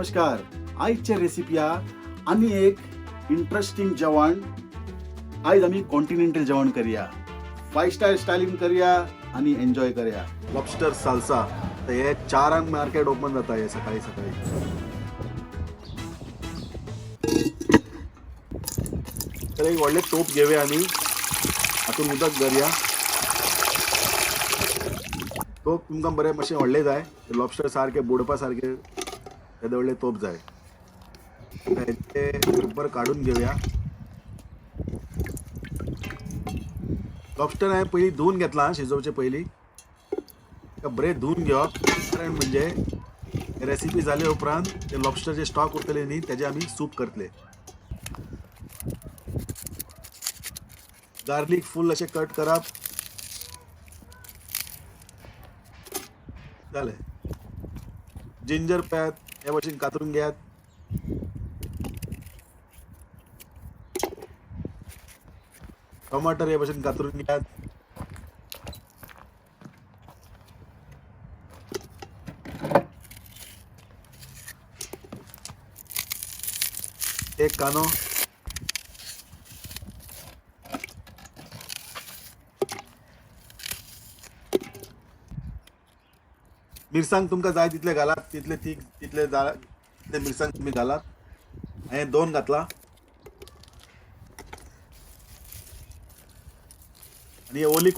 नमस्कार. आयचे रेसिपी आनी एक इंटरेस्टिंग जेवण. आयज आमी कॉन्टिनेंटल जेवण करया, फायव स्टार स्टायलीन करया आनी एन्जॉय करया. Lobster salsa. तर हे 4ांक मार्केट ओपन जाता हे सकाळी सकाळी. तर एक व्हडलें तोप घेवया आमी, हातून उदक धरया. तोप तुमकां बरें मातशें व्हडलें जाय, लॉबस्टर सारके बुडपा सारके येदे व्हडलें तोप जाय. ते बरें काडून घेवया. लॉबस्टर हांवें पयलीं धुवन घेतलां, शिजोवचे पयलीं बरें धुवन घेवप, कारण म्हणजे रेसिपी जाले उपरांत ते लॉबस्टर जे स्टॉक उरतले न्ही तेजे आमी सूप करतले. गार्लीक फूल अशें कट करप जालें. जिंजर पळयात हे भशेन कातरून घेयात. टमाटर हे भशेन कातरून घेयात. एक कांदो, मिरसांग तुमकां जाय तितले घालात, तितले तीख तितले जाय तितले मिरसांग तुमी घालात. हांवें 2 घातला. आनी ओली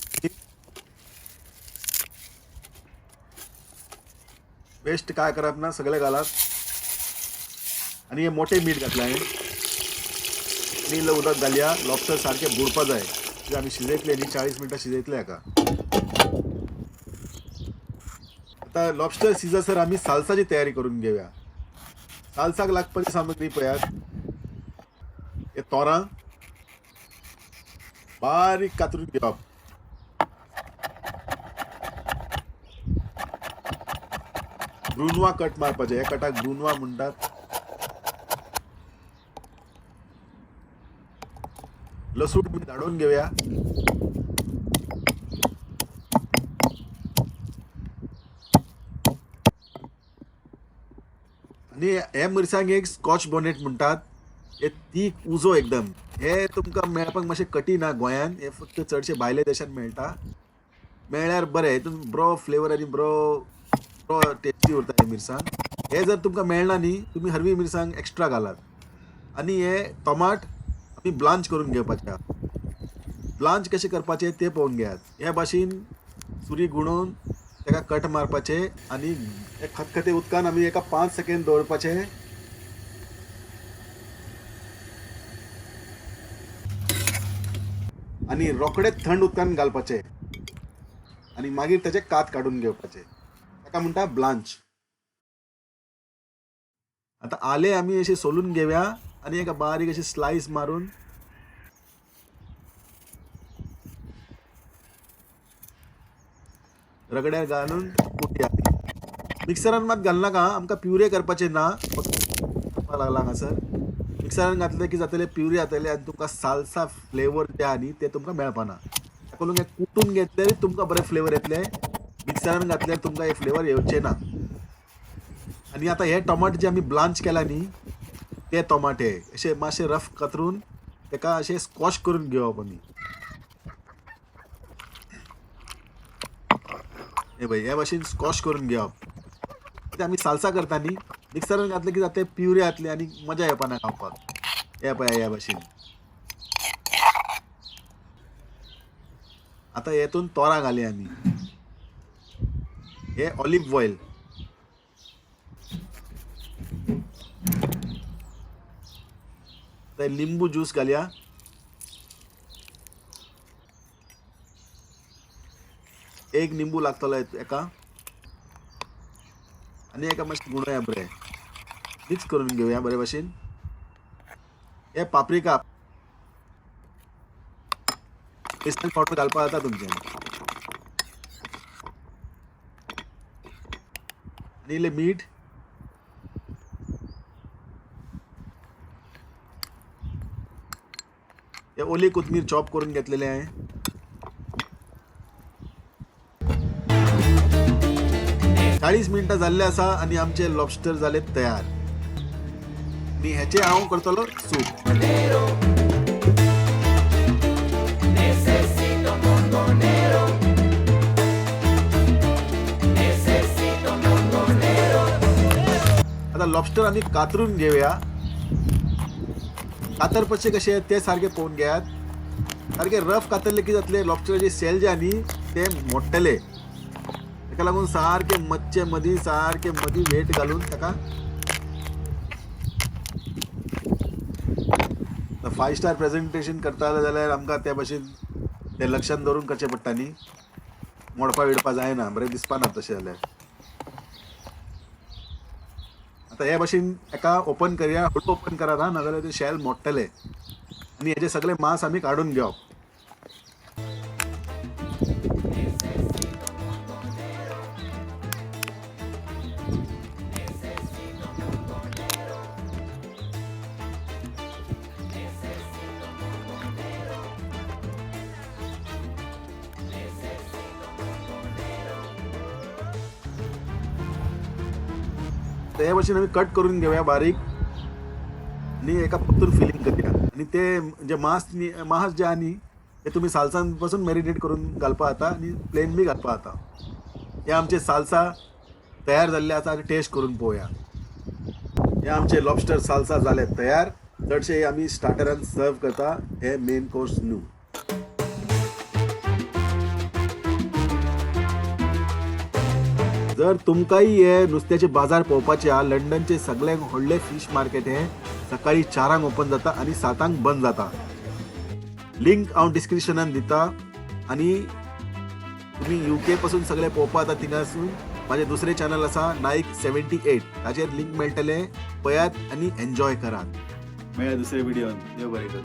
वेस्ट काय करप ना, सगळे घालात. आनी हे मोठे मीठ घातलें हांवें. आनी इल्लें उदक घालया. लॉबस्टर सारकें बुडपा जाय, कित्याक आमी शिजयतले न्ही, 40 मिनटां शिजयतले हाका. आतां लॉबस्टर शिजसर आमी साल्साची तयारी करून घेवया. साल्साक लागपाची सामग्री पळयात. हे तोरां बारीक कातरून घेवप. ब्रुनवा कट मारपाचे, हे कटाक ब्रुनवा म्हणटात. लसूण आमी धाडून घेवया. आनी हे मिरसांगेक स्कॉच बोनेट म्हणटात. हे तीख उजो एकदम. हे तुमकां मेळपाक मातशें कठीण आहा गोंयांत, हे फक्त चडशे भायल्या देशांत मेळटा. मेळ्ळ्यार बरें, हितून बरो फ्लेवर आनी बरो बरो टेस्टी उरता हे मिरसांग. हे जर तुमकां मेळना न्ही, तुमी हरवी मिरसांग एक्स्ट्रा घालात. आनी हे टोमाट आमी ब्लांच करून घेवपाचे आहा. ब्लांच कशें करपाचें तें पळोवन घेयात. हे भाशेन सुरी गुणोवन ताका कट मारपाचे आनी हे खतखते उदकान आमी एका 5 सेकेंड दवरपाचे. आनी रोखडेच थंड उदकान घालपाचे आनी मागीर ताचे कात काडून घेवपाचे. ताका म्हणटा ब्लांच. आतां आले आमी अशें सोलून घेवया आनी एका बारीक अशें स्लायस मारून रगड्यार घालून कुटया. मिक्सरान मात घालनाका, आमकां प्युरे करपाचें ना. करपाक लागला हांगासर. मिक्सरान घातले की जातले प्युरे जातले आनी तुमकां साल्सा फ्लेवर जे आहा न्ही ते तुमकां मेळपाना. ताका लागून हें कुटून घेतल्यार तुमकां बरें फ्लेवर येतले, मिक्सरान घातल्यार तुमकां हे फ्लेवर येवचे ना. आनी आतां हे टोमाट जे आमी ब्लांच केला न्ही ते टोमाटे अशे मातशे रफ कातरून ताका अशें स्कॉश करून घेवप आमी. हे पळय हे भाशेन स्कॉश करून घेवप. ते आमी साल्सा करता न्ही, मिक्सरान घातले की जाता प्युरे जातले आनी मजा येवपा ना खावपाक. हे पळय ह्या भाशेन. आतां हेतून तोरां घालया आमी. हे ऑलिव्ह ऑयल, आतां लिंबू ज्यूस घालया. एक लिंबू लागतलो एका. आनी एका मातशें गुणोया बरें, मिक्स करून घेवया बरे भाशेन. हे पाप्रिका मिरसांग पावडर घालपाक जाता तुमच्यान. आनी इल्लें मीठ. हे ओली कोथमीर चॉप करून घेतलेले आहे. 40 मिनटां जाल्ले आसा आनी आमचे लॉबस्टर जाले तयार. आनी हेचे हांव करतलो सूप. आता लॉबस्टर आमी कातरून घेवया. कातरपाचे कशे ते सारके पळोवन घेयात. सारके रफ कातरले कितें जातलें, लॉबस्टराचे शेल जे आहा न्ही ते मोडटले. ताका लागून सारके मदचे मदीं सारके मदीं वेट घालून ताका 5 स्टार प्रेजेंटेशन करता जाल्यार आमकां ते भशेन ते लक्षान दवरून करचें पडटा न्ही. मोडपा विडपा जायना, बरें दिसपा ना तशें जाल्यार. आतां हे भशेन एका ओपन करया. हळू ओपन करात हा, नाजाल्यार ते शेल मोडटले. आनी हेजे सगळे मांस आमी काडून घेवप. तर हे भशेन आमी कट करून घेवया बारीक आनी एका परतून फिलींग करया. आनी ते जे मांस न्ही, मांस जे आहा न्ही ते तुमी सालसान पासून मॅरिनेट करून घालपा जाता आनी प्लेन बी घालपा जाता. हे आमचे सालसा तयार जाल्ले आसा आनी टेस्ट करून पळोवया. हे आमचे लॉबस्टर सालसा जाले तयार. चडशे आमी स्टार्टरान सर्व करता, हे मेन कोर्स न्हू. जर तुमकांय हे नुस्त्याचे बाजार पळोवपाचे आहा, लंडनचे सगळ्यांक व्हडले फीश मार्केट हे सकाळी 4 ओपन जाता आनी 7 बंद जाता. लिंक हांव डिस्क्रिप्शनान दिता आनी तुमी UK पासून सगळे पळोवपा जाता. थिंगासून म्हाजें दुसरें चॅनल आसा नायक 78, ताचेर लिंक मेळटले, पळयात आनी एन्जॉय करात. मेळया दुसरे व्हिडियोन. देव बरें करूं.